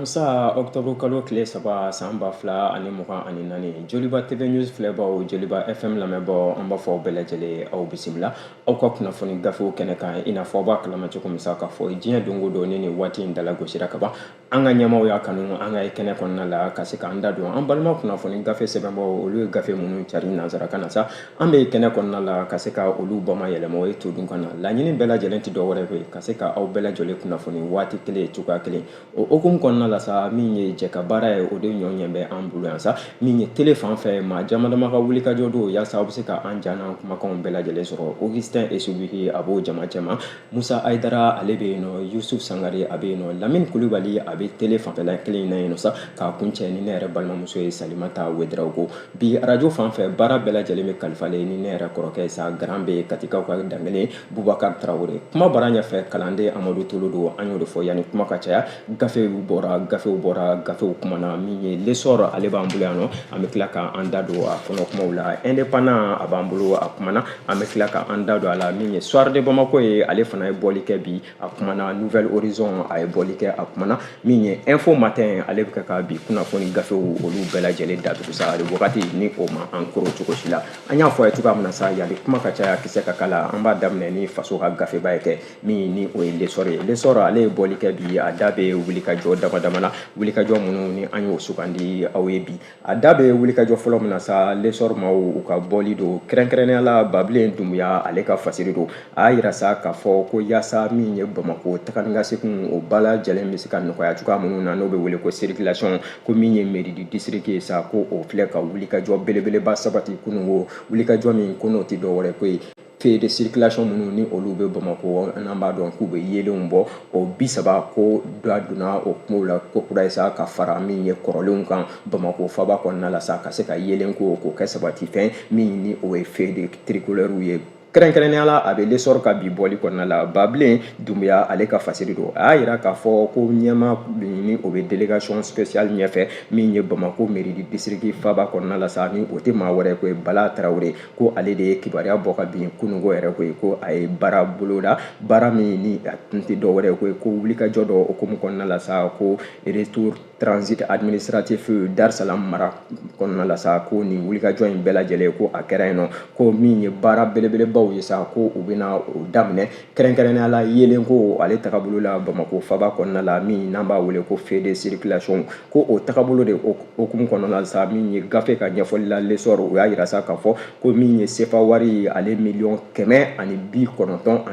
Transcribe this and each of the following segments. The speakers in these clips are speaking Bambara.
Alamisa octobre kalo tile 3 san 2024, Joliba TV News filɛbaw, Joliba FM lamɛnbaw, an b'a fɔ aw bɛɛ lajɛlen, aw bisimila aw ka kunnafoni gafew kɛnɛ kan. I n'a fɔ aw b'a kalama cogo min sa k'a fɔ diɲɛ don o don ni nin waati in dalagosira ka ban, an ka ɲɛmaaw y'a kanu an ka kɛnɛ kɔnɔna la ka se k'an da don an balima kunnafoni gafe sɛbɛnbaw, olu ye gafe minnu cari nansarakan na sa, an bɛ kɛnɛ kɔnɔna la ka se ka olu bama yɛlɛma o ye todunkan na. Laɲini bɛɛ lajɛlen tɛ dɔwɛrɛ ye ka se ka aw bɛɛ lajɛlen kunnafoni waati kelen, cogoya kelen. O hukumu kɔnɔna la sa, min ye jɛ ka baara ye, o de ɲɔ ɲɛ bɛ an bolo yan sa. Min ye télé fan fɛ, maa jama dama ka wulikajɔ don yaasa aw bɛ se ka an ja n'an kumakanw bɛɛ lajɛlen sɔrɔ. Augustin Esubuki, a b'o jama cɛma. Musa Ayidara, ale bɛ yen nɔ. Yusuf Sangare, a bɛ yen nɔ. Lamini Kulubali, a bɛ télé fanfɛla kelen in na yen nɔ sa, k'a kuncɛ ni ne yɛrɛ balimamuso ye, Salimata Wedarawogo. Bi arajo fan fɛ, baara bɛɛ lajɛlen bɛ kalifalen ni ne yɛrɛ kɔrɔkɛ sa, garan bɛ Katikaw ka dankelen, Bubakar Tarawele. Kuma bara ɲɛfɛ, kalanden Amadu Tolo don. An y'o de fɔ, yanni kuma ka caya, gafew bɔra, gafew bɔra, gafew kumana. Min ye L'Essor, ale b'an bolo yan nɔ, an bɛ tila k'an da don a kɔnɔ kumaw la. Indépendant, a b'an bolo, a kumana, an bɛ tila k'an da don a la. Min ye Soir de Bamako ye, ale fana ye bɔli kɛ bi, a kumana. Nouvel Horizon, a ye bɔli kɛ, a kumana. Min ye Info Matin, ale bɛ kɛ ka bi kunnafoni gafew olu bɛɛ lajɛlen datugu sa wagati ni o ma an koro cogo si la. An y'a fɔ a ye cogoya min na sa, yanni kuma ka caya, kisɛ ka kala, an b'a daminɛ ni faso ka gafeba ye kɛ min ni o ye L'Essor ye. L'Essor, ale ye bɔli kɛ bi, a da bɛ wulikajɔ dama dama na, wulikajɔ minnu ni an y'o sugandi aw ye bi. A da bɛ wulikajɔ fɔlɔ min na sa, L'Essor maaw u ka bɔli don, kɛrɛnkɛrɛnnenya la Babilen Dunbuya, ale ka fasiri don. A y'a yira sa k'a fɔ ko yaasa min ye Bamakɔ taga ni ka segin o ba lajɛlen bɛ se ka nɔgɔya cogoya minnu na, n'o bɛ wele ko circulation, ko min ye mairie du district ye sa, ko o filɛ ka wulikajɔ belebeleba sabati kununko, wulikajɔ min ko n'o tɛ dɔwɛrɛ ko ye feu de circulation minnu ni olu bɛ Bamakɔ, n'an b'a dɔn k'u bɛ yeelenw bɔ, o 30, ko da donna o kumaw la ko kura ye sa, ka fara min ye kɔrɔlenw kan Bamakɔ faba kɔnɔna la sa, ka se ka yeelen ko k'o kɛ sabati fɛn min ni o ye feu de tricolore ye. Kɛrɛnkɛrɛnnenya la, a bɛ L'Essor ka bi bɔli kɔnɔna la, Babilen Dunbuya, ale ka fasiri don. A y'a yira k'a fɔ ko ɲɛma ni o bɛ délégation spéciale ɲɛfɛ, min ye Bamakɔ mairie du district faba kɔnɔna la sa, ni o tɛ maa wɛrɛ ko ye Bala Tarawele, ko ale de ye kibaruya bɔ ka bin kununko yɛrɛ ko ye ko a ye baara boloda, baara min ni a tun tɛ dɔwɛrɛ ko ye ko wulikajɔ dɔ hukumu kɔnɔna la sa, ko retour transit administratif Dar Salam mara kɔnɔna la sa, ko nin wulikajɔ in bɛɛ lajɛlen ko a kɛra yen nɔ, ko min ye baara belebelebaw ye sa, ko u bɛna o daminɛ, kɛrɛnkɛrɛnnenya la yeelen ko ale tagabolo la Bamakɔ faba kɔnɔna la, min n'an b'a wele ko feu de circulation, ko o tagabolo de hukumu kɔnɔna la sa. Min ye gafe ka ɲɛfɔli la, L'Essor, o y'a yira sa k'a fɔ ko min ye sefa wari ale 194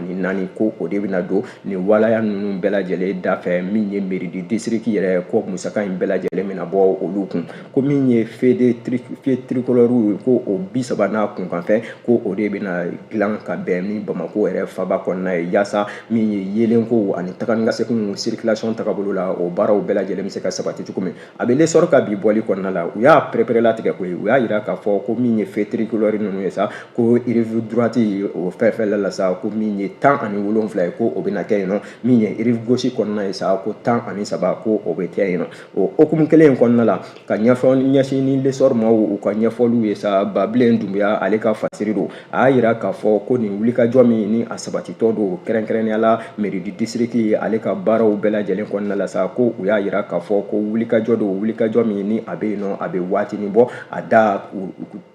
miliyɔn, ko o de bɛna don nin walaya ninnu bɛɛ lajɛlen da fɛ. Min ye mairie du district yɛrɛ, ko musaka in bɛɛ lajɛlen bɛna bɔ olu kun, ko min ye feu de feu tricolore, ko o 30 n'a kunkanfɛn, ko o de bɛna dilan ka bɛn ni Bamakɔ yɛrɛ faba kɔnɔna ye, yaasa min ye yeelen ko ani taga ni ka segin circulation tagabolo la, o baaraw bɛɛ lajɛlen bɛ se ka sabati cogo min. A bɛ L'Essor ka bi bɔli kɔnɔna la, u y'a pereperelatigɛ koyi. U y'a yira k'a fɔ ko min ye feu tricolore ninnu ye sa, ko rive droite o fɛn fɛn la sa, ko min ye 17 ye, ko o bɛna kɛ yen nɔ. Min ye rive gauche kɔnɔna ye sa, ko 13, ko o bɛ kɛ yen nɔ. O hukumu kelen in kɔnɔna la, ka ɲɛfɔ ɲɛsin ni L'Essor maaw u ka ɲɛfɔliw ye sa, Babilen Dunbuya, ale ka fasiri don. A y'a yira k'a fɔ ko nin wulikajɔ min ni a sabatitɔ don, kɛrɛnkɛrɛnnenya la mairie du district ale ka baaraw bɛɛ lajɛlen kɔnɔna la sa, ko u y'a yira k'a fɔ ko wulikajɔ don, wulikajɔ min ni a bɛ yen nɔ, a bɛ waatinin bɔ, a da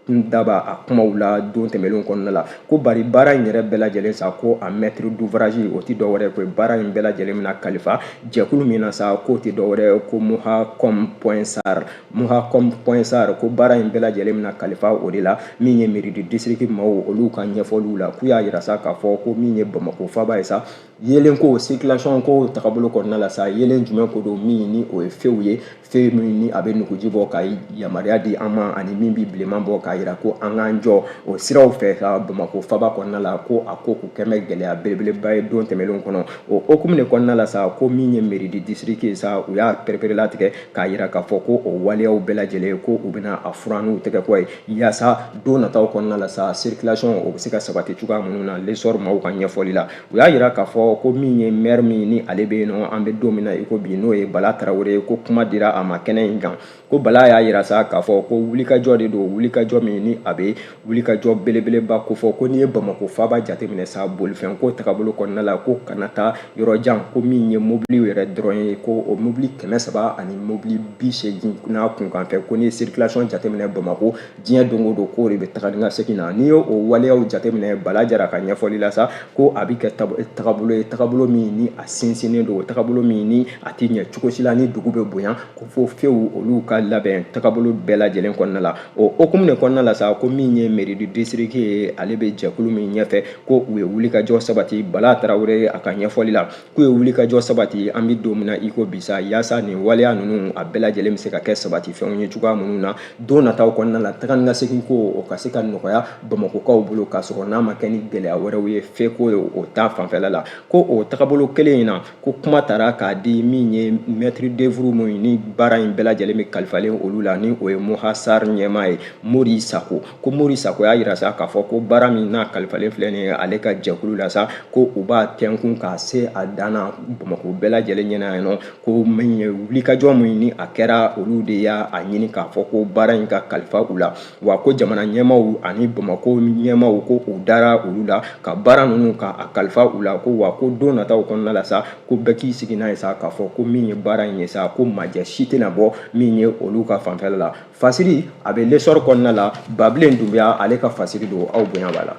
daba a kumaw la don tɛmɛnlenw kɔnɔna la, ko bari baara in yɛrɛ bɛɛ lajɛlen sa, ko a maître d'ouvrage, o tɛ dɔwɛrɛ ko baara in bɛɛ lajɛlen bɛna kalifa jɛkulu min na sa, k'o tɛ dɔwɛrɛ ko Muhacom.sar, Muhacom.sar, ko baara in bɛɛ lajɛlen bɛna kalifa o de la. Min ye mairie du district maaw olu ka ɲɛfɔliw la, k'u y'a yira sa k'a fɔ ko min ye Bamakɔ faba ye sa, yeelen ko circulation ko tagabolo kɔnɔna la sa, yeelen jumɛn ko don, min ni o ye feuw ye, feu min ni a bɛ nuguji bɔ ka yamaruya di an ma, ani min bɛ bilenman bɔ k'a yira ko an k'an jɔ o siraw fɛ ka Bamakɔ faba kɔnɔna la, ko a ko k'u kɛ bɛ gɛlɛya belebeleba ye don tɛmɛnlenw kɔnɔ. O hukumu de kɔnɔna la sa, ko min ye mairie du district ye sa, u y'a pereperelatigɛ k'a yira k'a fɔ ko o waleyaw bɛɛ lajɛlen, ko u bɛna a furan n'u tɛgɛ kɔ ye, yaasa don nataw kɔnɔna la sa, circulation o bɛ se ka sabati cogoya minnu na. L'Essor maaw ka ɲɛfɔli la, u y'a yira k'a fɔ ko min ye maire min ni ale bɛ yen nɔ, an bɛ don min na i ko bi, n'o ye Bala Tarawele, ko kuma dira a ma kɛnɛ in kan, ko Bala y'a yira sa k'a fɔ ko wulikajɔ de don, wulikajɔ min ni a bɛ wulikajɔ belebeleba kofɔ, ko n'i ye Bamakɔ faaba jateminɛ sa, bolifɛn ko tagabolo kɔnɔna la, ko kana taa yɔrɔ jan, ko min ye mobiliw yɛrɛ dɔrɔn ye, ko o mobili 300 ani mobili 80 n'a kunkanfɛn. Ko n'i ye circulation jateminɛ Bamakɔ, diɲɛ don o don k'o de bɛ taga ni ka segin na. N'i ye o waleyaw jateminɛ, Bala Jara ka ɲɛfɔli la sa, ko a bɛ kɛ tagabolo ye, tagabolo min ni a sinsinnen don, tagabolo min ni a tɛ ɲɛ cogo si la ni dugu bɛ bonya, ko fo fewu olu ka labɛn tagabolo bɛɛ lajɛlen kɔnɔna la. O hukumu de kɔnɔna la sa, ko min ye mairie du district ye, ale bɛ jɛkulu min ɲɛfɛ, ko u ye wulikajɔ sabati. Bala Tarawele a ka ɲɛfɔli la, k'u ye wulikajɔ sabati an bɛ don min na i ko bi sa, yaasa nin waleya ninnu a bɛɛ lajɛlen bɛ se ka kɛ sabati fɛnw ye cogoya minnu na don nataw kɔnɔna la, taga ni ka segin ko o ka se ka nɔgɔya Bamakɔkaw bolo, k'a sɔrɔ n'a ma kɛ ni gɛlɛya wɛrɛw ye feko ye o ta fanfɛla la. Ko o tagabolo kelen in na, ko kuma taara k'a di min ye maître d'œuvre min ni baara in bɛɛ lajɛlen bɛ kalifalen olu la, ni o ye Mohasar ɲɛmaa ye Mori Sako. Ko Mori Sako y'a yira sa k'a fɔ ko baara min n'a kalifalen filɛ nin ye ale ka jɛkulu la sa, ko u b'a tɛnkun k'a se a dan na Bamakɔ bɛɛ lajɛlen ɲɛna yan nɔ. Ko min ye wulikajɔ min ni a kɛra, olu de y'a ɲini k'a fɔ ko baara in ka kalifa u la, wa ko jamana ɲɛmaaw ani Bamakɔ ɲɛmaaw ko u dara olu la ka baara ninnu ka a kalifa u la. Ko wa ko don nataw kɔnɔna la sa, ko bɛɛ k'i sigi n'a ye sa k'a fɔ ko min ye baara in ye sa, ko majɛ si tɛna bɔ min ye olu ka fanfɛla la. Fasiri a bɛ L'Essor kɔnɔna la, Babilen Dunbiya ale ka fasiri don, aw bonya b'a la.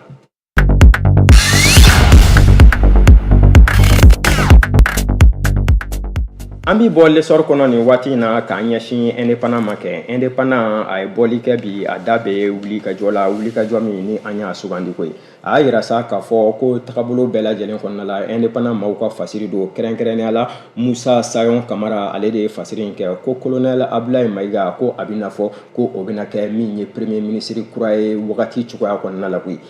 An bɛ bɔ L'Essor kɔnɔ nin waati in na k'an ɲɛsin Indépendant ma. Kɛ Indépendant a ye bɔli kɛ bi, a da bɛ wulikajɔ la, wulikajɔ min ni an y'a sugandi koyi. A y'a yira sa k'a fɔ ko tagabolo bɛɛ lajɛlen kɔnɔna la, Indépendant maaw ka fasiri don, kɛrɛnkɛrɛnnenya la Musa Sayon Kamara, ale de ye fasiri in kɛ. Ko colonel Abdoulaye Mayiga, ko a bɛna fɔ ko o bɛna kɛ min ye premier ministre kura ye wagati cogoya kɔnɔna la koyi.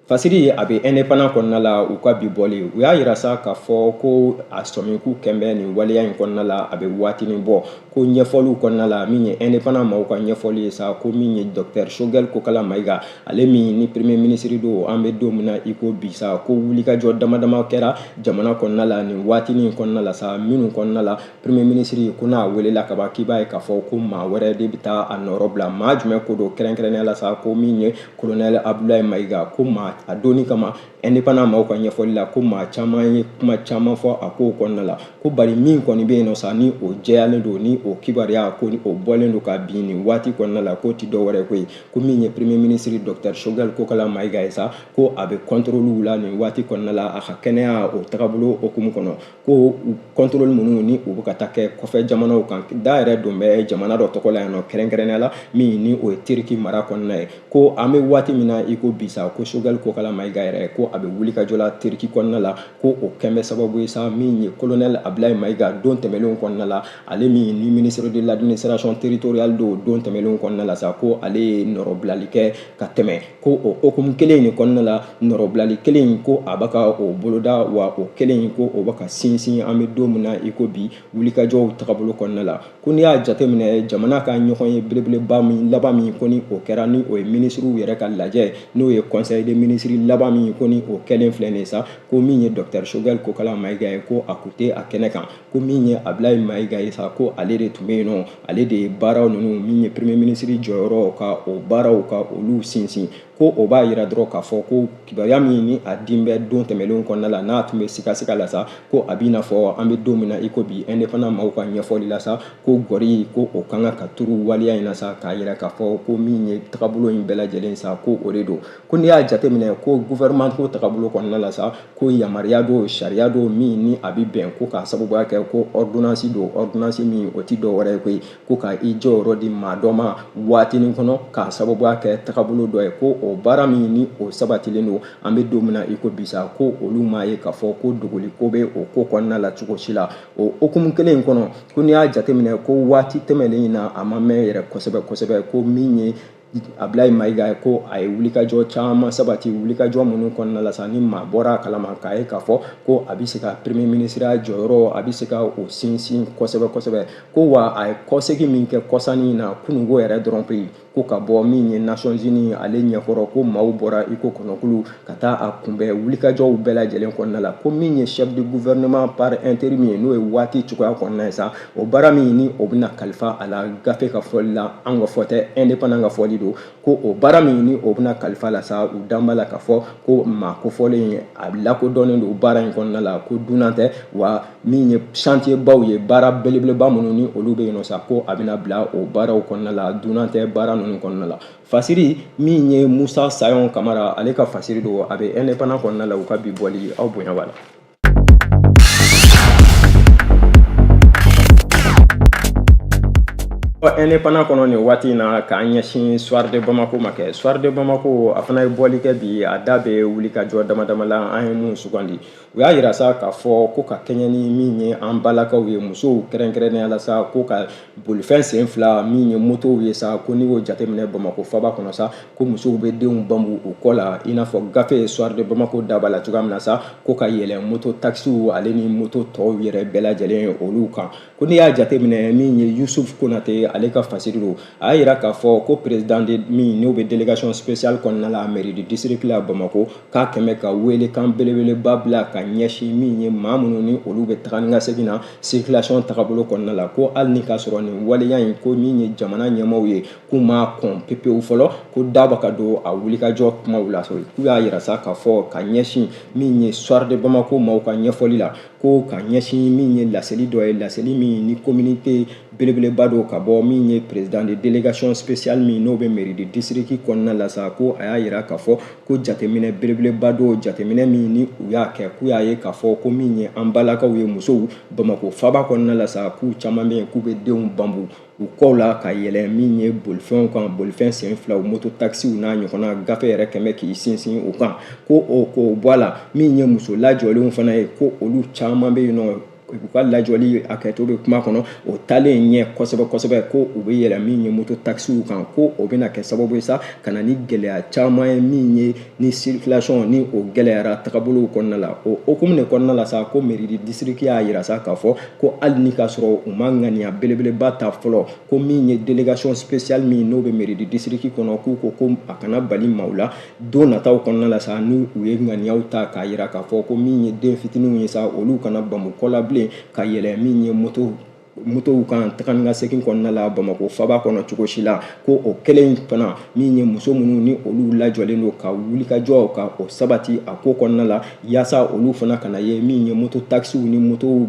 Fasiri a bɛ Indépendant kɔnɔna la, u ka bi bɔli, u y'a yira sa k'a fɔ ko a sɔmiku kɛn bɛ nin waleya in kɔnɔna la, a bɛ waatinin bɔ. Ko ɲɛfɔliw kɔnɔna la, min ye Indépendant maaw ka ɲɛfɔli ye sa, ko min ye docteur Choguel Kokala Mayiga, ale min ni premier ministre don an bɛ don min na i ko bi sa, ko wulikajɔ dama dama kɛra jamana kɔnɔna la nin waatinin kɔnɔna la sa, minnu kɔnɔna la premier ministre ko n'a welela ka ban, k'i b'a ye k'a fɔ ko maa wɛrɛ de bɛ taa a nɔrɔ bila. Maa jumɛn ko don? Kɛrɛnkɛrɛnnenya la sa, ko min ye colonel Abdoulaye Mayiga, ko maa a donni kama, Indépendant maaw ka ɲɛfɔli la, ko maa caman ye kuma caman fɔ a kow kɔnɔna la. Ko bari min kɔni bɛ yen nɔ sa, ni o jɛyalen don, ni o kibaruya ko ni o bɔlen don ka bin nin waati kɔnɔna la, k'o ti dɔwɛrɛ ko ye, ko min ye premier ministre docteur Choguel Kokala Mayiga ye sa, ko a bɛ contrôle la nin waati kɔnɔna la, a ka kɛnɛya o tagabolo hukumu kɔnɔ. Ko contrôle minnu ni u bɛ ka taa kɛ kɔfɛ jamanaw kan, da yɛrɛ don bɛ jamana dɔ tɔgɔ la yan nɔ, kɛrɛnkɛrɛnnenya la min ni o ye Turki mara kɔnɔna ye. Ko an bɛ waati min na i ko bi sa, ko Choguel Kokala Mayiga yɛrɛ, ko a bɛ wulikajɔ la Turki kɔnɔna la. Ko o kɛn bɛ sababu ye sa, min ye colonel Abdoulaye Mayiga, don tɛmɛnlenw kɔnɔna la, ale min ni ministre de l'administration territoriale don, don tɛmɛnlenw kɔnɔna la sa, ko ale ye nɔrɔbilali kɛ ka tɛmɛ. Ko o hukumu kelen in kɔnɔna la, nɔrɔbilali kelen in, ko a bɛ ka o boloda, wa o kelen in, ko o bɛ ka sinsin an bɛ don min na i ko bi wulikajɔw tagabolo kɔnɔna la. Ko n'i y'a jateminɛ, jamana ka ɲɔgɔn ye belebeleba min laban min ko ni o kɛra, ni o ye minisiriw yɛrɛ ka lajɛ, n'o ye conseil des ministres laban min ko ni o kɛlen filɛ nin ye sa, ko min ye docteur Choguel Kokala Mayiga ye, ko a kun tɛ a kɛnɛ kan. Ko min ye Abdoulaye Mayiga ye sa, ko ale de tun bɛ yen nɔ, ale de ye baaraw ninnu, min ye premier ministre jɔyɔrɔ, ka o baaraw ka olu sinsin. Ko o b'a yira dɔrɔn k'a fɔ ko kibaruya min ni a din bɛ don tɛmɛnlenw kɔnɔna la, n'a tun bɛ sigasiga la sa, ko a b'i n'a fɔ an bɛ don min na i ko bi, Indépendant maaw ka ɲɛfɔli la sa, ko gɔri ko o kan ka turu waleya in na sa, k'a yira k'a fɔ ko min ye tagabolo in bɛɛ lajɛlen sa, ko o de don. Ko n'i y'a jateminɛ, ko gouvernement ko tagabolo kɔnɔna la sa, ko yamaruya don, sariya don min ni a bɛ bɛn, ko k'a sababuya kɛ ko ordonnance don, ordonnance min o ti dɔwɛrɛ ye koyi, ko ka i jɔyɔrɔ di maa dɔ ma waatinin kɔnɔ k'a sababuya kɛ tagabolo dɔ ye. Ko o baara min ni o sabatilen don an bɛ don min na i ko bi sa, ko olu m'a ye k'a fɔ ko dogoli ko bɛ o ko kɔnɔna la cogo si la. O hukumu kelen in kɔnɔ, ko n'i y'a jateminɛ, ko waati tɛmɛnen in na, a ma mɛn yɛrɛ kosɛbɛ kosɛbɛ, ko min ye Abdoulaye Mayiga, ko a ye wulikajɔ caman sabati, wulikajɔ minnu kɔnɔna la sa, ni maa bɔra a kalama k'a ye k'a fɔ ko a bɛ se ka premier ministre jɔyɔrɔ, a bɛ se ka o sinsin kosɛbɛ kosɛbɛ. Ko wa a ye kɔsegin min kɛ kɔsannin in na, kununko yɛrɛ dɔrɔn peyi, ko ko ka bɔ min ye Nations Unies ale ɲɛkɔrɔ, ko maaw bɔra i ko kɔnɔkulu ka taa a kunbɛn wulikajɔw bɛɛ lajɛlen kɔnɔna la, ko min ye chef de gouvernement par intérim ye, n'o ye waati cogoya kɔnɔna ye sa, o baara min ni o bɛna kalifa a la, gafe ka fɔli la, an ka fɔ tɛ, Indépendant ka fɔli don, ko o baara min ni o bɛna kalifa la sa, u dan b'a la k'a fɔ ko maa kofɔlen a lakodɔnnen don baara in kɔnɔna la, ko dunan tɛ, wa min ye chantier baw ye, baara belebeleba minnu ni olu bɛ yen nɔ sa, ko a bɛna bila o baaraw kɔnɔna la, dunan tɛ baara ninnu kɔnɔna la. Fasiri min ye Musa Sayɔn Kamara ale ka fasiri don, a bɛ Indépendant kɔnɔna la, u ka bi bɔli, aw bonya b'a la. Indépendant kɔnɔ nin waati in na, k'an ɲɛsin Soir de Bamako ma kɛ. Soir de Bamako, a fana ye bɔli kɛ bi, a da bɛ wulikajɔ dama dama la an ye mun sugandi. U y'a yira sa k'a fɔ ko ka kɛɲɛ ni min ye an balakaw ye, musow kɛrɛnkɛrɛnnenya la sa, ko ka bolifɛn sen fila min ye motow ye sa, ko n'i y'o jateminɛ Bamakɔ faba kɔnɔ sa, ko musow bɛ denw bamu u kɔ la, i n'a fɔ gafe Soir de Bamako da b'a la cogoya min na sa, ko ka yɛlɛn moto takisiw ale ni moto tɔw yɛrɛ bɛɛ lajɛlen olu kan. Ko n'i y'a jateminɛ, min ye Yusuf Konate ale ka fasiri don, a y'a yira k'a fɔ ko président de min n'o bɛ délégation spéciale kɔnɔna la mairie du district la Bamakɔ, k'a kɛmɛ ka welekan belebeleba bila ka ɲɛsin min ye maa minnu ni olu bɛ taga ni ka segin na circulation tagabolo kɔnɔna la, ko hali ni k'a sɔrɔ nin waleya in, ko min ye jamana ɲɛmaaw ye, k'u m'a kɔn pepewu fɔlɔ, ko daba ka don a wulikajɔ kumaw la. K'u y'a yira sa k'a fɔ ka ɲɛsin min ye Soir de Bamako maaw ka ɲɛfɔli la, ko ka ɲɛsin min ye laseli dɔ ye, laseli min ni communiqué belebeleba don ka bɔ min ye président de délégation spéciale min n'o bɛ mairie de district kɔnɔna la sa, ko a y'a yira k'a fɔ ko jateminɛ belebeleba don, jateminɛ min ni u y'a kɛ, k'u y'a ye k'a fɔ ko min ye an balakaw ye, musow Bamakɔ faba kɔnɔna la sa, k'u caman bɛ yen k'u bɛ denw banbu u kɔw la ka yɛlɛn min ye bolifɛnw kan, bolifɛn sen filaw, moto takisiw n'a ɲɔgɔnna. Gafe yɛrɛ kɛmɛ k'i sinsin o kan, ko o k'o bɔ a la, min ye muso lajɔlenw fana ye, ko olu caman bɛ yen nɔ, u ka lajɔli hakɛto bɛ kuma kɔnɔ, o taalen ɲɛ kosɛbɛ kosɛbɛ, ko u bɛ yɛlɛn min ye moto takisiw kan, ko o bɛna kɛ sababu ye sa ka na ni gɛlɛya caman ye, min ye ni circulation ni o gɛlɛyara tagabolow kɔnɔna la. O hukumu de kɔnɔna la sa, ko mairie du district y'a yira sa k'a fɔ ko hali ni k'a sɔrɔ u ma ŋaniya belebeleba ta fɔlɔ, ko min ye délégation spéciale min n'o bɛ mairie du district kɔnɔ, k'u ko ko a kana bali maaw la don nataw kɔnɔna la sa, n'u u ye ŋaniyaw ta k'a yira k'a fɔ ko min ye den fitininw ye sa, olu kana bamu kɔ la bilen ka yɛlɛn min ye motow kan taga ni ka segin kɔnɔna la Bamakɔ faba kɔnɔ cogo si la. Ko o kelen fana, min ye muso minnu ni olu lajɔlen don, ka wulikajɔ ka o sabati a ko kɔnɔna la, yaasa olu fana kana ye min ye moto takisiw ni motow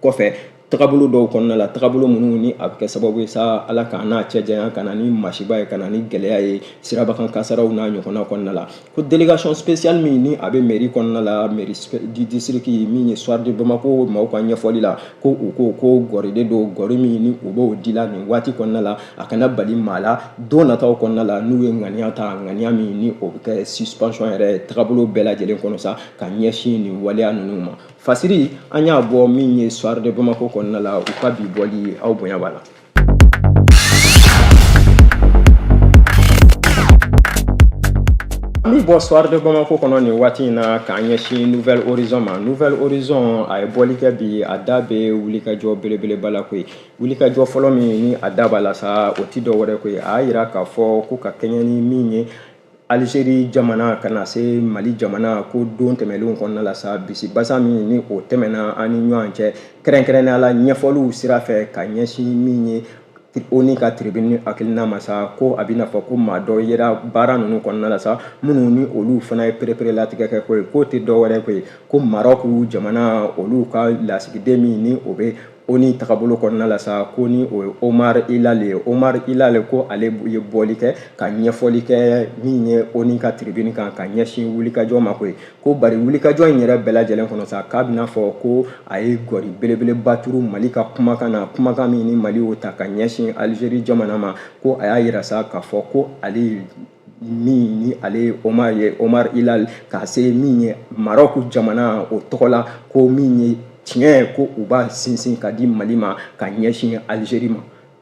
kɔfɛ tagabolo dɔw kɔnɔna la, tagabolo minnu ni a bɛ kɛ sababu ye sa, Ala k'an n'a cɛ janya, ka na ni masiba ye, ka na ni gɛlɛya ye sirabakan kasaraw n'a ɲɔgɔnna kɔnɔna la. Ko délégation spéciale min ni a bɛ mairie kɔnɔna la, mairie du district, min ye Soir de Bamako maaw ka ɲɛfɔli la, ko u ko ko gɔri de don, gɔri min ni u b'o di la nin waati kɔnɔna la, a kana bali maa la don nataw kɔnɔna la, n'u ye ŋaniya ta, ŋaniya min ni o bɛ kɛ suspension yɛrɛ tagabolo bɛɛ lajɛlen kɔnɔ sa, ka ɲɛsin nin waleya ninnu ma. Fasiri an y'a bɔ min ye Soir de Bamako kɔnɔna la, u ka bi bɔli, aw bonya b'a la. An bɛ bɔ Soir de Bamako kɔnɔ nin waati in na k'an ɲɛsin Nouvel Horizon ma. Nouvel Horizon, a ye bɔli kɛ bi, a da bɛ wulikajɔ belebeleba la koyi. Wulikajɔ fɔlɔ min ni a da b'a la sa, o ti dɔ wɛrɛ koyi, a y'a yira k'a fɔ ko ka kɛɲɛ ni min ye Algérie jamana ka na se Mali jamana, ko don tɛmɛnlenw kɔnɔna la sa, bisibasa min ni o tɛmɛna an ni ɲɔgɔn cɛ, kɛrɛnkɛrɛnnenya la ɲɛfɔliw sira fɛ ka ɲɛsin min ye ONU ka tribune hakilina ma sa, ko a bɛna fɔ ko maa dɔ yera baara ninnu kɔnɔna la sa, minnu ni olu fana ye pereperelatigɛ kɛ koyi, k'o tɛ dɔ wɛrɛ koyi, ko Maroc jamana olu ka lasigiden min ni o bɛ ONU tagabolo kɔnɔna la sa, ko ni o ye Omar Hilale ye. Omar Hilale, ko ale ye bɔli kɛ ka ɲɛfɔli kɛ min ye ONU ka tribune kan ka ɲɛsin wulikajɔ ma koyi, ko bari wulikajɔ in yɛrɛ bɛɛ lajɛlen kɔnɔ sa, k'a bɛna fɔ ko a ye gɔri belebeleba turu Mali ka kumakan na, kumakan min ni Mali y'o ta ka ɲɛsin Algérie jamana ma. Ko a y'a yira sa k'a fɔ ko ale min ni ale ye Omar ye, Omar Hilale, ka se min ye Maroc jamana o tɔgɔ la, ko min ye tiɲɛ ko u b'a sinsin ka di Mali ma ka ɲɛsin Algérie ma.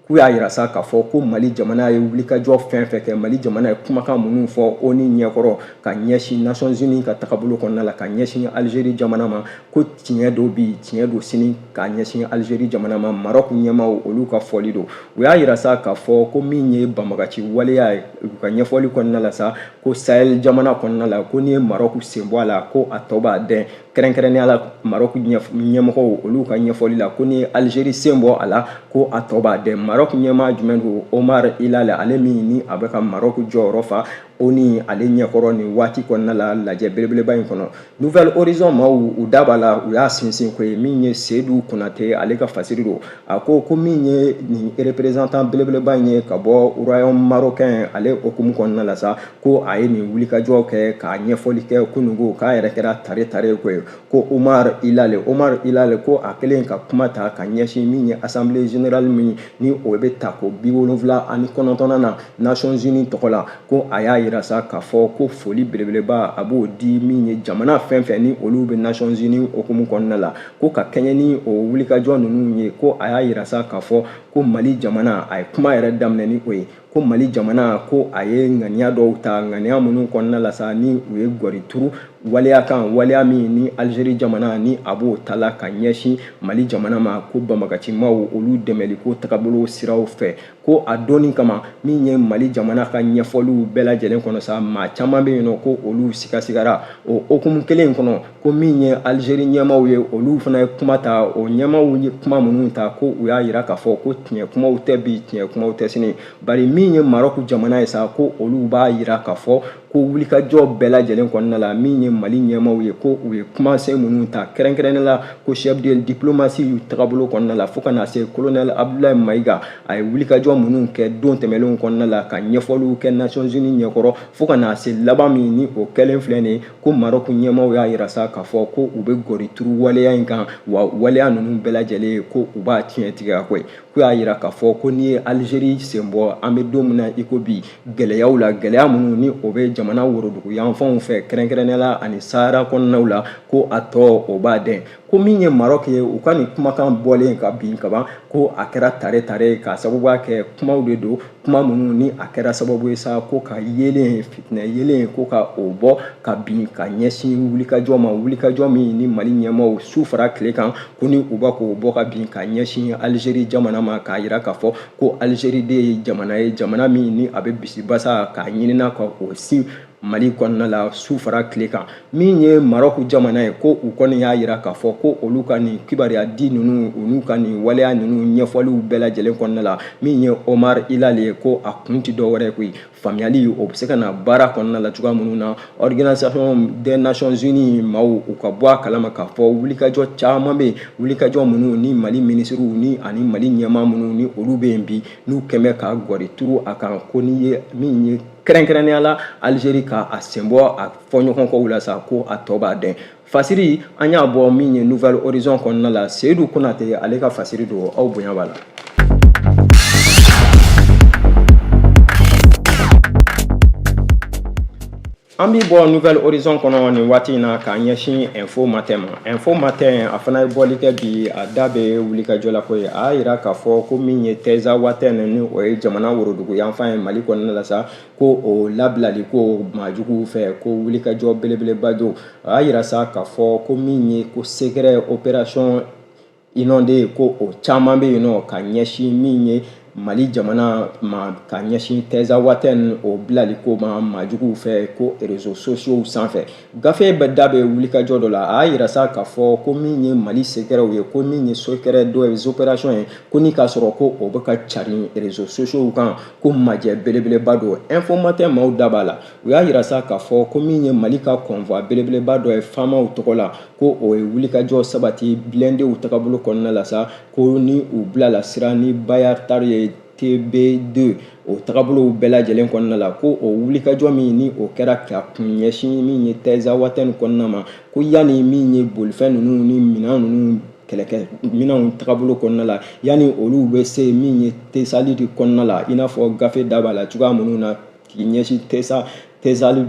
K'u y'a yira sa k'a fɔ ko Mali jamana ye wulikajɔ fɛn fɛn kɛ, Mali jamana ye kumakan minnu fɔ ONU ɲɛkɔrɔ ka ɲɛsin Nations Unies ka tagabolo kɔnɔna la, ka ɲɛsin Algérie jamana ma, ko tiɲɛ don bi, tiɲɛ don sini, ka ɲɛsin Algérie jamana ma. Maroc ɲɛmaaw, olu ka fɔli don. U y'a yira sa k'a fɔ ko min ye banbagaci waleya ye, u ka ɲɛfɔli kɔnɔna la sa, ko Sahel jamana kɔnɔna la, ko n'i ye Maroc sen bɔ a la, ko a tɔ b'a dɛn. Kɛrɛnkɛrɛnnenya la, Maroc ɲɛmɔgɔw, olu ka ɲɛfɔli la, ko ni Algérie sen bɔ a la, ko a tɔ b'a dɛn. Maroc ɲɛmaa jumɛn don? Omar Hilale, ale min ni a bɛ ka Maroc jɔyɔrɔ fa ONU ale ɲɛkɔrɔ nin waati kɔnɔna la, lajɛ belebeleba in kɔnɔ. Nouvel Horizon maaw, u da b'a la, u y'a sinsin ko ye min ye Seydou Konate, ale ka fasiri don. A ko ko min ye nin représentant belebeleba in ye ka bɔ royaume marocain ale hukumu kɔnɔna la sa, ko a ye nin wulikajɔ kɛ k'a ɲɛfɔli kɛ kununko, k'a yɛrɛ kɛra tare tare ko ye, ko Omar Hilale, Omar Hilale, ko a kɛlen ka kuma ta ka ɲɛsin min ye assemblée générale min ni o bɛ ta ko 79nan na Nations Unies tɔgɔ la, ko a y'a yira sa k'a fɔ ko foli belebeleba a b'o di min ye jamana fɛn fɛn ni olu bɛ Nations Unies hukumu kɔnɔna la, ko ka kɛɲɛ ni o wulikajɔ ninnu ye. Ko a y'a yira sa k'a fɔ ko Mali jamana, a ye kuma yɛrɛ daminɛ ni o ye, ko Mali jamana, ko a ye ŋaniya dɔw ta, ŋaniya minnu kɔnɔna la sa, ni u ye gɔri turu waleya kan, waleya min ni Algérie jamana ni a b'o ta la ka ɲɛsin Mali jamana ma, ko banbagacimaw olu dɛmɛli ko tagabolo siraw fɛ. Ko a donni kama, min ye Mali jamana ka ɲɛfɔliw bɛɛ lajɛlen kɔnɔ sa, maa caman bɛ yen nɔ ko olu sigasigara. O hukumu kelen kɔnɔ, ko min ye Algérie ɲɛmaaw ye, olu fana ye kuma ta. O ɲɛmaaw ye kuma minnu ta, ko u y'a yira k'a fɔ ko tiɲɛ kumaw tɛ bi, tiɲɛ kumaw tɛ sini. Bari min ye Maroc jamana ye sa, ko olu b'a yira k'a fɔ ko wulikajɔ bɛɛ lajɛlen kɔnɔna la, min ye Mali ɲɛmaaw ye, ko u ye kumasen minnu ta, kɛrɛnkɛrɛnnen la ko chef de diplomatie tagabolo kɔnɔna la, fo ka na se colonel Abdoulaye Maïga, a ye wulikajɔ minnu kɛ don tɛmɛnlenw kɔnɔna la ka ɲɛfɔliw kɛ Nations Unies ɲɛkɔrɔ, fo ka na se laban min ni o kɛlen filɛ nin ye, ko Maroc ɲɛmaaw y'a yira sa k'a fɔ ko u bɛ gɔri turu waleya in kan, wa waleya ninnu bɛɛ lajɛlen, ko u b'a tiɲɛ tigɛ koyi. Ko y'a yira k'a fɔ ko n'i ye Algérie sen bɔ, an bɛ don min na i ko bi, gɛlɛyaw la, gɛlɛya minnu ni o bɛ jamana worodugu yanfanw fɛ, kɛrɛnkɛrɛnnenya la ani Sahara kɔnɔnaw la, ko a tɔ o b'a dɛn. Ko min ye Maroc ye, u ka nin kumakan bɔlen ka bin kaban, ko a kɛra tare tare, k'a sababuya kɛ kumaw de don, kuma minnu ni a kɛra sababu ye sa ko ka yeelen fitinɛ yeelen ko ka o bɔ ka bin ka ɲɛsin wulikajɔ ma, wulikajɔ min ni Mali ɲɛmaaw su fara tile kan, ko ni u b'a k'o bɔ ka bin ka ɲɛsin Algérie jamana ma, k'a yira k'a fɔ ko Algérie de ye jamana ye, jamana min ni a bɛ bisibasa k'a ɲinina ka o sin Mali kɔnɔna la su fara tile kan. Min ye Maroc jamana ye, ko u kɔni y'a yira k'a fɔ ko olu ka nin kibaruya di ninnu, olu ka nin waleya ninnu ɲɛfɔliw bɛɛ lajɛlen kɔnɔna la, min ye Omar Hilale ye, ko a kun tɛ dɔwɛrɛ koyi, faamuyali o bɛ se ka na baara kɔnɔna la cogoya minnu na, Organisation des Nations Unies maaw u ka bɔ a kalama k'a fɔ wulikajɔ caman bɛ yen, wulikajɔ minnu ni Mali minisiriw ni ani Mali ɲɛmaa minnu ni olu bɛ yen bi, n'u kɛn bɛ ka gɔri turu a kan, ko n'i ye min ye kɛrɛnkɛrɛnnenya la Algérie ka a sen bɔ a fɔɲɔgɔnkɔw la sa, ko a tɔ b'a dɛn. Fasiri an y'a bɔ min ye Nouvel Horizon kɔnɔna la, Seydou Konate, ale ka fasiri don. Aw bonya b'a la. An bɛ bɔ Nouvel Horizon kɔnɔ nin waati in na k'a ɲɛsin Info Matin ma. Info Matin, a fana ye bɔli kɛ bi, a da bɛ wulikajɔ la ko ye. A y'a yira k'a fɔ ko min ye Tinzaouatène, ni o ye jamana worodugu yanfan ye Mali kɔnɔna la sa, ko o labilali ko maajuguw fɛ, ko wulikajɔ belebeleba don. A y'a yira sa k'a fɔ ko min ye ko secret opération inondée, ko o caman bɛ yen nɔ ka ɲɛsin min ye Mali jamana ma, ka ɲɛsin Tinzaouatène o bilali ko ma maajuguw fɛ, ko réseaux sociaux sanfɛ. Gafe bɛ da bɛ wulikajɔ dɔ la. A y'a yira sa k'a fɔ ko min ye Mali secretw ye, ko min ye secret dɔ ye opération ye, ko ni k'a sɔrɔ ko o bɛ ka carin réseaux sociaux kan, ko majɛ belebeleba don. Info Matin maaw da b'a la. U y'a yira sa k'a fɔ ko min ye Mali ka convoi belebeleba dɔ ye faamaw tɔgɔ la, ko o ye wulikajɔ sabati blindéw tagabolo kɔnɔna la sa, ko ni u bilala sira ni Bayraktar ye TB2 o tagabolow bɛɛ lajɛlen kɔnɔna la, ko o wulikajɔ min ni o kɛra ka kun ɲɛsin min ye Tinzaouatène kɔnɔna ma, ko yanni min ye bolifɛn ninnu ni minɛn ninnu kɛlɛkɛ minɛnw tagabolo kɔnɔna la, yanni olu bɛ se min ye Tessalit kɔnɔna la, i n'a fɔ gafe da b'a la cogoya minnu na k'i ɲɛsin Tessalit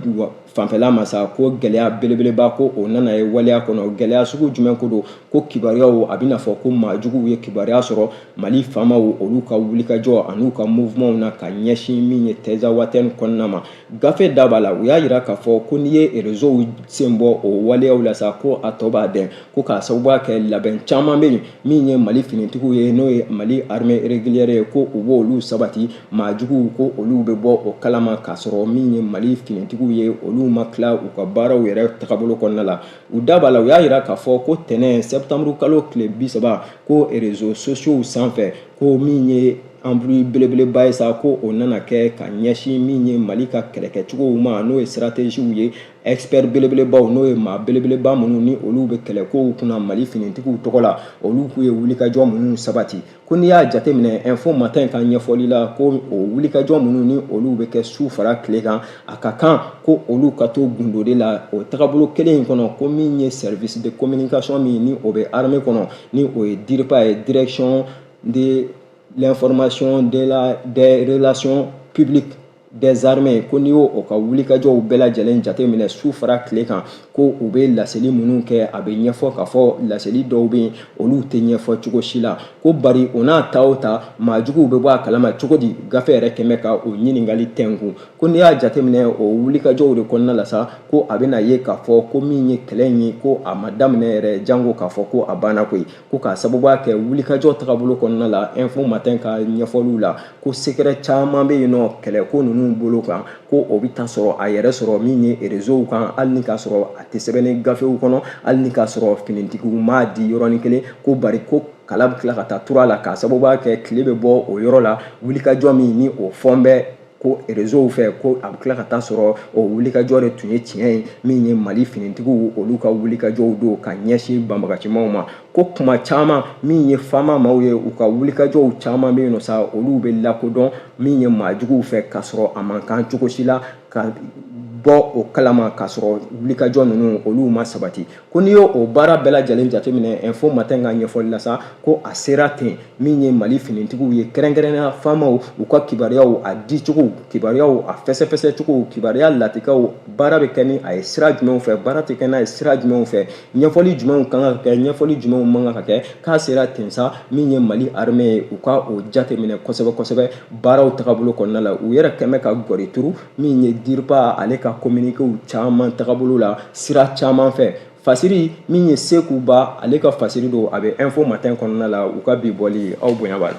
fanfɛla ma sa, ko gɛlɛya belebeleba ko o nana ye waleya kɔnɔ. Gɛlɛya sugu jumɛn ko don? Ko kibaruyaw, a bɛna fɔ ko maajuguw ye kibaruya sɔrɔ Mali faamaw olu ka wulikajɔ an'u ka mouvement na ka ɲɛsin min ye Tɛzawatɛn kɔnɔna ma. Gafe da b'a la, u y'a jira k'a fɔ ko n'i ye réseau sen bɔ o waleyaw la sa, ko a tɔ b'a dɛn, ko k'a sababuya kɛ labɛn caman bɛ yen min ye Mali finitigiw ye, n'o ye Mali armée régulière ye, ko u b'olu sabati. Maajuguw ko olu bɛ bɔ o kalama k'a sɔrɔ min ye Mali finitigiw ye, olu ma tila u ka baaraw yɛrɛ tagabolo kɔnɔna la. U da b'a la, u y'a jira k'a fɔ ko tɛnɛn septembre kalo tile 30, ko réseaux sociaux sanfɛ, ko min ye embrouille belebeleba ye sa, ko o nana kɛ ka ɲɛsin min ye Mali ka kɛlɛkɛcogow ma, n'o ye stratégies ye. Expert belebelebaw, n'o ye maa belebeleba minnu ni olu bɛ kɛlɛkow kunna Mali finitigiw tɔgɔ la, olu k'u ye wulikajɔ minnu sabati, ko n'i y'a jateminɛ Info Matin ka ɲɛfɔli la, ko o wulikajɔ minnu ni olu bɛ kɛ su fara tile kan, a ka kan ko olu ka to gundo de la o tagabolo kelen in kɔnɔ. Ko min ye service de communication min ni o bɛ armée kɔnɔ, ni o ye DIRPA ye, direction de l'information des relations publiques des armées, ko n'i y'o o ka wulikajɔw bɛɛ lajɛlen jateminɛ su fara tile kan, ko u bɛ laseli minnu kɛ, a bɛ ɲɛfɔ k'a fɔ laseli dɔw bɛ yen, olu tɛ ɲɛfɔ cogo si la. Ko bari o n'a ta o ta, maajuguw bɛ bɔ a kalama cogo di? Gafe yɛrɛ kɛmɛ ka o ɲininkali tɛnkun. Ko n'i y'a jateminɛ o wulikajɔw de kɔnɔna la sa, ko a bɛna ye k'a fɔ ko min ye kɛlɛ in ye, ko a ma daminɛ yɛrɛ, jango k'a fɔ ko a banna koyi, ko k'a sababuya kɛ wulikajɔ tagabolo kɔnɔna la. Info Matin ka ɲɛfɔliw la, ko secret caman bɛ yen nɔ kɛlɛko ninnu bolo kan, ko o bɛ taa sɔrɔ a yɛrɛ sɔrɔ min ye réseau kan, hali ni k'a sɔrɔ a tɛ sɛbɛnni gafew kɔnɔ, hali ni k'a sɔrɔ finitigiw m'a di yɔrɔnin kelen, ko bari ko kala bɛ tila ka taa turu a la k'a sababuya kɛ tile bɛ bɔ o yɔrɔ la. Wulikajɔ min ni o fɔn bɛ ko réseau fɛ, ko a bɛ tila ka taa sɔrɔ o wulikajɔ de tun ye tiɲɛ ye, min ye Mali finitigiw olu ka wulikajɔw don ka ɲɛsin banbagacimaw ma. Ko kuma caman, min ye faama maaw ye, u ka wulikajɔw caman bɛ yen nɔ sa, olu bɛ lakodɔn min ye maajuguw fɛ k'a sɔrɔ a man kan cogo si la ka bɔ o kalama k'a sɔrɔ wulikajɔ ninnu olu ma sabati. Ko n'i y'o baara bɛɛ lajɛlen jateminɛ Info Matin ka ɲɛfɔli la sa, ko a sera ten min ye Mali finitigiw ye, kɛrɛnkɛrɛnnenya faamaw, u ka kibaruyaw a dicogo, kibaruyaw a fɛsɛfɛsɛcogo, kibaruya latikaw, baara bɛ kɛ ni a ye sira jumɛnw fɛ, baara tɛ kɛ n'a ye sira jumɛnw fɛ, ɲɛfɔli jumɛnw kan ka kɛ, ɲɛfɔli jumɛnw man kan ka kɛ. K'a sera ten sa, min ye Mali armée ye, u ka o jateminɛ kosɛbɛ kosɛbɛ baaraw tagabolo kɔnɔna la. U yɛrɛ kɛmɛ ka gɔri turu min ye DIRPA ale ka communiquéw caman tagabolo la sira caman fɛ. Fasiri min ye Seku Ba ale ka fasiri don, a bɛ Info Matin kɔnɔna la, u ka bi bɔli aw bonya b'a la.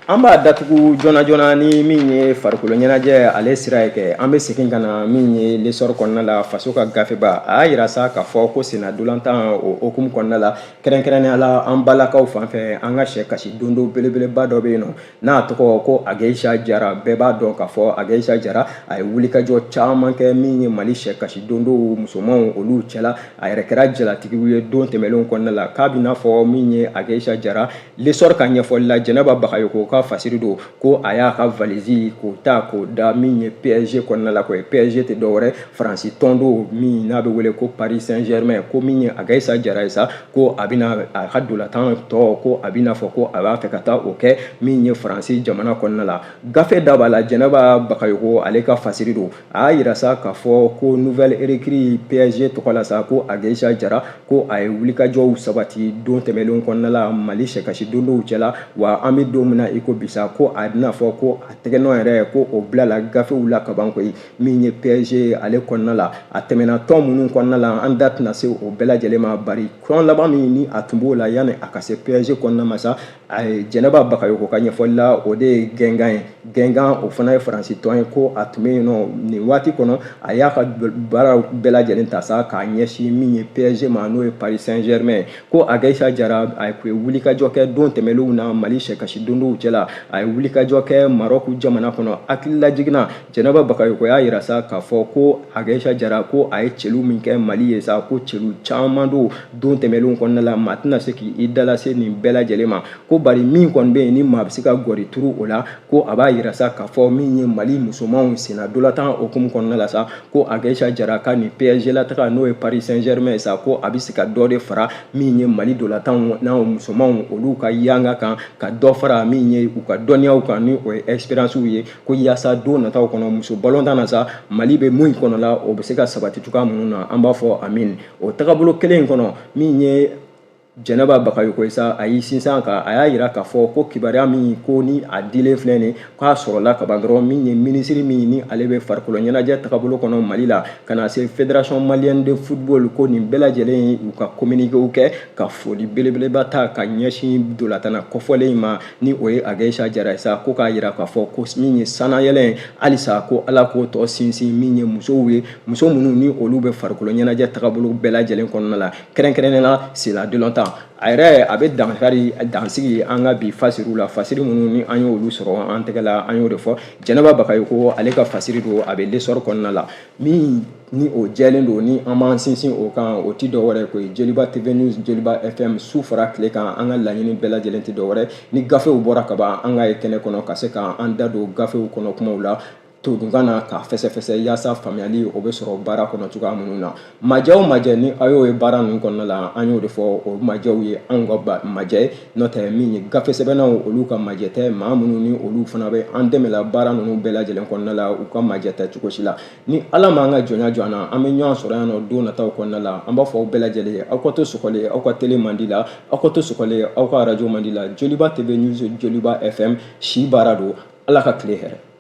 An b'a datugu joona joona ni min ye farikolo ɲɛnajɛ ale sira ye kɛ. An bɛ segin ka na min ye L'Essor kɔnɔna la, faso ka gafeba, a y'a yira sa k'a fɔ ko senna ntolantan o hukumu kɔnɔna la, kɛrɛnkɛrɛnnenya la an balakaw fan fɛ, an ka sɛ kasi dondo belebeleba dɔ bɛ yen nɔ n'a tɔgɔ ko Ageyisa Jara. Bɛɛ b'a dɔn k'a fɔ Ageyisa Jara a ye wulikajɔ caman kɛ min ye Mali sɛ kasi dondow musomanw olu cɛla. A yɛrɛ kɛra jalatigiw ye don tɛmɛnlenw kɔnɔna la. K'a bɛna fɔ min ye Ageyisa Jara, L'Essor ka ɲɛfɔli la, Jɛnɛba Bagayoko ka fasiri don, ko a y'a ka valise k'o ta k'o da min ye PSG kɔnɔna la. Ko ye PSG tɛ dɔwɛrɛ, Faransi tɔn don min n'a bɛ wele ko Paris Saint-Germain. Ko min ye Ageyisa Jara ye sa, ko a bɛna a ka ntolantan tɔ, ko a bɛna fɔ ko a b'a fɛ ka taa o kɛ min ye Faransi jamana kɔnɔna la. Gafe da b'a la, Jɛnɛba Bagayoko ale ka fasiri don, a y'a yira sa k'a fɔ ko nouvelle recrue PSG tɔgɔ la sa, ko Ageyisa Jara, ko a ye wulikajɔw sabati don tɛmɛnlenw kɔnɔna la Mali sɛkasi dondow cɛla. Wa an bɛ don min na i ko bi sa, ko a bɛna fɔ ko a tɛgɛnɔ yɛrɛ, ko o bilala gafew la kaban koyi min ye PSG ale kɔnɔna la. A tɛmɛna tɔn minnu kɔnɔna la, an da tɛna se o bɛɛ lajɛlen ma, bari tɔn laban min ni a tun b'o la yanni a ka se PSG kɔnɔna ma sa, a ye Jɛnɛba Bagayoko ka ɲɛfɔli la, o de ye Guingamp ye. Guingamp, o fana ye Faransi tɔn ye, ko a tun bɛ yen nɔ nin waati kɔnɔ. A y'a ka baaraw bɛɛ lajɛlen ta sa k'a ɲɛsin min ye PSG ma, n'o ye Paris Saint-Germain ye. Ko Ageyisa Jara, a ye wulikajɔ kɛ don tɛmɛnlenw na Mali sɛkasi dondow cɛla, a ye wulikajɔ kɛ Maroc jamana kɔnɔ. Hakililajigin, Jɛnɛba Bagayoko y'a yira sa k'a fɔ ko Ageyisa Jara, ko a ye celu min kɛ Mali ye sa, ko celu caman don don tɛmɛnlenw kɔnɔna la, maa tɛna se k'i dalase nin bɛɛ lajɛlen ma. Ko bari min kɔni bɛ yen ni maa bɛ se ka gɔri turu o la, ko a b'a yira sa k'a fɔ min ye Mali musomanw senna ntolantan hukumu kɔnɔna la sa, ko Ageyisa Jara ka nin PSG lataga, n'o ye Paris Saint-Germain ye sa, ko a bɛ se ka dɔ de fara min ye Mali ntolantanw n'a musomanw olu ka yanga kan, ka dɔ fara min ye ye u ka dɔnniyaw kan, ni o ye expérience ye, ko yaasa don nataw kɔnɔ muso balontan na sa, Mali bɛ mun kɔnɔ la, o bɛ se ka sabati cogoya minnu na. An b'a fɔ amin. O tagabolo kelen in kɔnɔ, min ye Jɛnɛba Bagayoko ye sa, a y'i sinsin kan, a y'a jira k'a fɔ ko kibaruya min ko ni a dilen filɛ nin, k'a sɔrɔla kaban dɔrɔn, min ye minisiri min ni ale bɛ farikolo ɲɛnajɛ tagabolo kɔnɔ Mali la, ka na se Fédération malienne de football, ko nin bɛɛ lajɛlen ye u ka communiquéw kɛ ka foli belebeleba ta ka ɲɛsin dolatana kɔfɔlen in ma, ni o ye Ageyisa Jara ye sa, ko k'a jira k'a fɔ ko min ye sannayɛlɛn, halisa ko Ala k'o tɔ sinsin min ye musow ye, muso minnu ni olu bɛ farikolo ɲɛnajɛ tagabolo bɛɛ lajɛlen kɔnɔna la, kɛrɛnkɛrɛnnen la senna a yɛrɛ. A bɛ dankari dansigi an ka bi fasiriw la, fasiri minnu ni an y'olu sɔrɔ an tɛgɛ la, an y'o de fɔ. Jɛnɛba Bagayoko, ale ka fasiri don, a bɛ L'Essor kɔnɔna la, min ni o jɛlen don, ni an b'an sinsin o kan, o tɛ dɔwɛrɛ ko ye Joliba TV News, Joliba FM, su fara tile kan. An ka laɲini bɛɛ lajɛlen tɛ dɔwɛrɛ, ni gafew bɔra ka ban, an ka ye kɛnɛ kɔnɔ ka se k'an da don gafew kɔnɔ kumaw la todunkan na, k'a fɛsɛfɛsɛ yaasa faamuyali o bɛ sɔrɔ baara kɔnɔ cogoya minnu na. Majɛ o majɛ ni aw y'o ye baara ninnu kɔnɔna la, an y'o de fɔ, o majɛw ye anw ka majɛ ye, n'o tɛ min ye gafe sɛbɛnnaw, olu ka majɛ tɛ. Maa minnu ni olu fana bɛ an dɛmɛ la baara ninnu bɛɛ lajɛlen kɔnɔna la, u ka majɛ tɛ cogo si la. Ni Ala m'an ka jɔnya jɔ an na, an bɛ ɲɔgɔn sɔrɔ yan nɔ don nataw kɔnɔna la. An b'a fɔ aw bɛɛ lajɛlen ye, aw ka to sɔgɔlen aw ka télé mandi la, aw ka to sɔgɔlen aw ka arajo mandi la. Joliba TV News, Joliba FM, si baara don. Ala ka tile hɛrɛ.